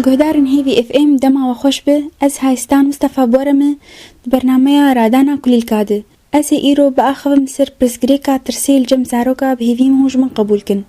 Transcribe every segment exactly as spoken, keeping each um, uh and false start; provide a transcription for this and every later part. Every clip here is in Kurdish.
Guhdarên Hêvî F M, dema we xweş be. Ez Haystan Mistefa Borem e, di bernameya Radana Kulîlka de. Ez ê îro biaxivim ser pirsgirêka tirsê li cem zaroka, bi hêvî min hûn ji min qebûl kin.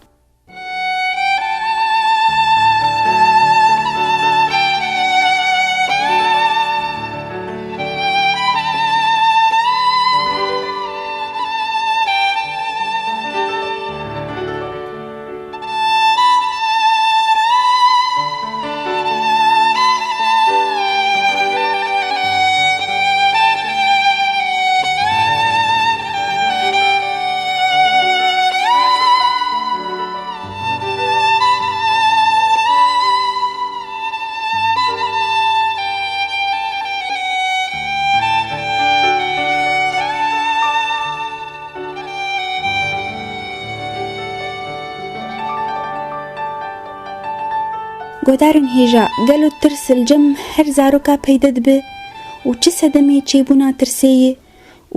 Guhdarên hêja, gelo tirs li cem her zaroka peyde dibe û çi sedemê çêbûna tirsê ye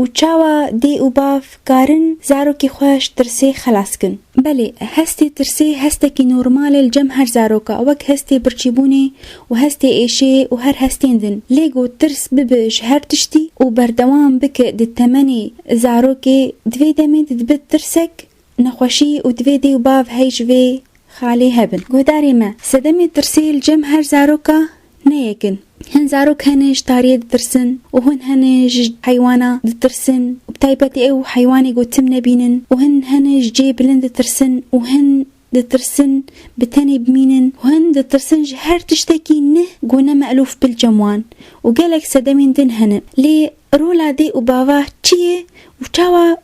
û çawa dê û bav karin zarokê xwe ji tirsê xelas kin? Belê, hestê tirsê hestekî normal e li cem her zaroka, wek hestê birçîbûnê û hestê êşê û her hestên din. Lê ku tirs bibe ji her tiştî û berdewam bike di temenê zarokê, di vê demê de dibe tirsek nexweşî û divê dê û bav hey ji vê xalê hebin. Guhdarê me, sedemê tirsê li cem her zaroka ne yek in. Hin zarok hene ji tariyê ditirsin û hin hene ji heywana ditirsin û bi taybetî ew heywanê ku tim nebînin û hin hene ji cihê bilind ditirsin û hin ditirsin bi tenê bimînin û hin ditirsin ji her tiştekî nih ku ne me'lûf bi li cem wan û gelek sedemên din hene. Lê rola dê û bava çi ye û çawa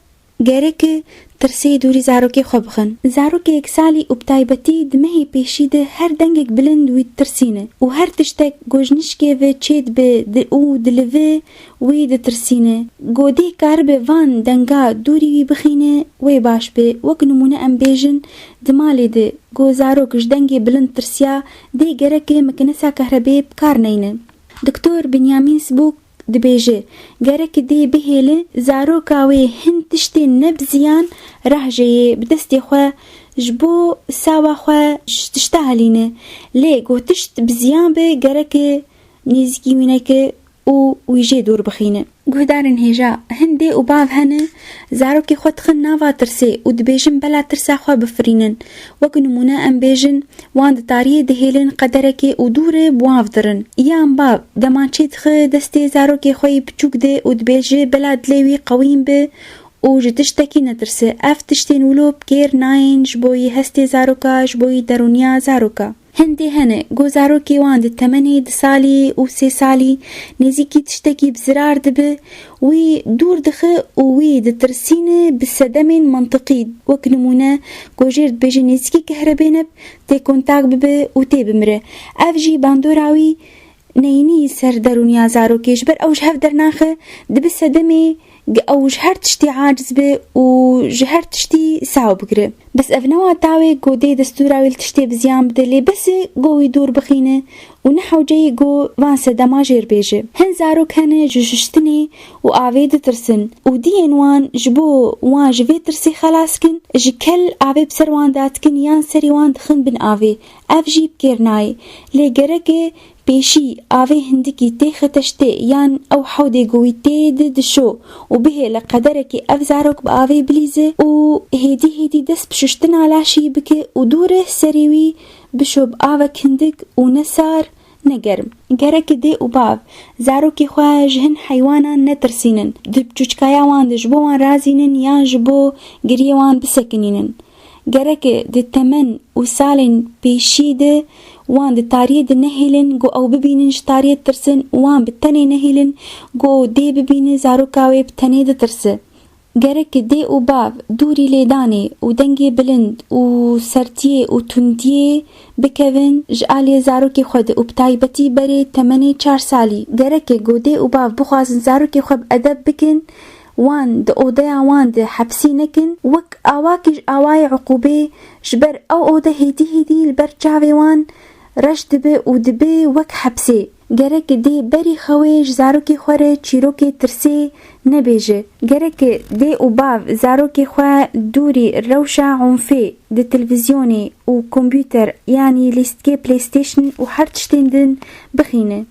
gerek e tirsê dûrî zarokê xwe bixin? Zarokê yek salî û bi taybetî di mehê pêşî de her dengek bilind wî ditirsîne û her tiştek ku ji nişkê ve çêdibe di-, û dilive wî ditirsîne. Ku dê karibe van denga dûrî wî bixîne, wê baş be. Wek nimûne em bêjin, di malê de ku zarok ji dengê bilind tirsiya, dê gerek e mikinesa kehrebê bi kar neyne. Doktor Benjamin Sibûk dibêje, gerek dê bihêle zaroka wê hin tiştên ne bi ziyan rehjeyê, bi destê xwe ji bo sawa xwe ji tişta helîne. Lê ku tişt bi ziyan be, gerek e nêzîkî wî neke û wî jê dûr bixîne. Guhdarên hêja, hin dê û bav hene, zarokê xwe dixin nava tirsê û dibêjin bela tirsa xwe bifirînin. Wek nimûne em bêjin, wan di tariyê dihêlin qederekê û dû re bi wan vidirin. Yan bav, dema çê dixe destê zarokê xwe yî biçûk de û dibêje bela dilê wî qewîn be û ji tiştekî netirse. Ev tiştên wilo bi kêr nayên ji bo yî hestê zaroka, ji bo yî derûniya zaroka. Hindê hene, ku zarokê wan di temenê du salî û sê salî nêzîkî tiştekî bi zirar dibe, wî dûr dixe û wî ditirsîne bi sedemên mantiqî. Wek nimûne, ku jêr dibêje nêzîkî kehrebê neb, tê kontak bibe û tê bimire. Ev jî bandora wî neyînî ser derûniya zarokê, ji ber ew ji hev dernaxe, dibe sedemê ew ji her tiştî aciz be û ji her tiştî saw bigire. Bes ev ne wata wê ku dê destûra wî li tiştê bi ziyan bide, lê bes e ku wî dûr bixîne û ne hewce ye ku van sedema jêr bêje. Hin zarok hene ji şuştinê û avê ditirsin û diyên wan ji bo wan ji vê tirsê xelas kin, ji kel avê bi ser wan datikin yan serê wan dixin bin avê. Ev jî bi kêr nayê. Lê gerek e pêşî avê hindikî têxe teştê yan ew hewdê ku wî tê de dişo û bihêle qederekê ev zarok bi avê bilîze û hêdî hêdî dest bi şuştina laşî bike û dû re serê wî bişo bi avek hindik û ne sar ne germ. Gerek e dê û bav zarokê xwe ji hin heywanan netirsînin, di biçûçkaya wan de ji bo wan razînin yan ji bo giriyê wan bisekinînin. Gerek e di temen û salên pêşî de wan di tariyê de nehêlin, ku ew bibînin ji tariyê tirsin, û wan bi tenê nehêlin, ku dê bibîne zaroka wê bi tenê ditirse. Gerek e dê û bav dûrî lêdanê û dengê bilind û sertiyê û tundiyê bikevin ji aliyê zarokê xwe de û bi taybetî berê temenê çar salî. Gerek e ku dê û bav bixwazin zarokê xwe bi edeb bikin, wan di odeya wan de hepsî nekin, wek awakî ji awayê uqûbê, ji ber ew ode hêdî hêdî li ber çavê wan reş dibe û dibe wek hepsê. Gerek dê berî xewê ji zarokê xwe re çîrokê tirsê nebêje. Gerek dê û bav zarokê xwe dûrî rewşa unfê di televîzyonê û kompûter, yanî lîstikê PlayStation û her tiştên din bixîne.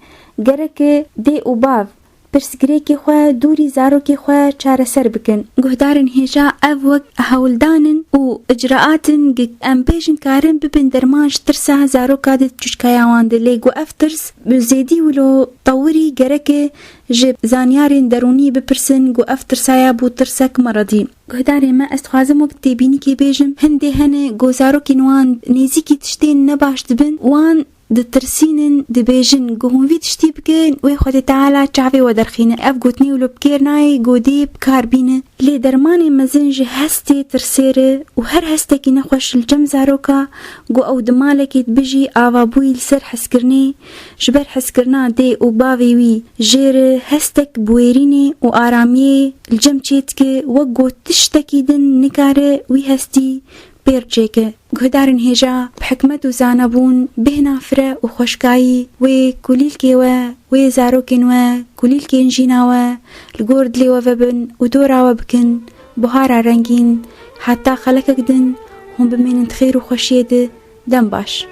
Gerek dê û bav pirsgirêkê xwe dûrî zarokê xwe çareser bikin. Guhdarên hêja, ev wek hewldan in û icraat in, gi-, em bêjin karin bibin derman ji tirsa zaroka di çûçkaya wan de. Lê ku ev tirs bi zêdî wilo tewirî, gereke ji zanyarên derûnî bipirsin ku ev tirsaya bû tirsek meredî. Guhdarê me, ez dixwazim wek têbînîkê bêjim, hindê hene ku zarokên wan nêzîkî tiştên nebaş dibin, wan ditirsînin, dibêjin ku hûn vî tiştî bikin, wê Xwedê Teala çavê we derxîne. Ev gotinê wilo bi kêr nayê, ku dê bi kar bîne. Lê dermanê mezin ji hestê tirsê re û her hestekî nexweş li cem zaroka, ku ew di malekê dibijî, avabûyî li ser hezkirinê, ji ber hezkirina dê û bavê wî jê re hestek bi wêrînê û aramiyê li cem çêdike, wek ku tiştekî din nikare wî hestî pêr çêke. Guhdarên hêja, bi hikmet û zanebûn, bêhna fire û xweşkayî wê kulîlkê we, wê zarokên we, kulîlkên jîna we li gor dilê we vebin û dora we bikin buhara rengîn, heta xelekek din hûn bimînin di xêr û xweşiyê de. Dem baş.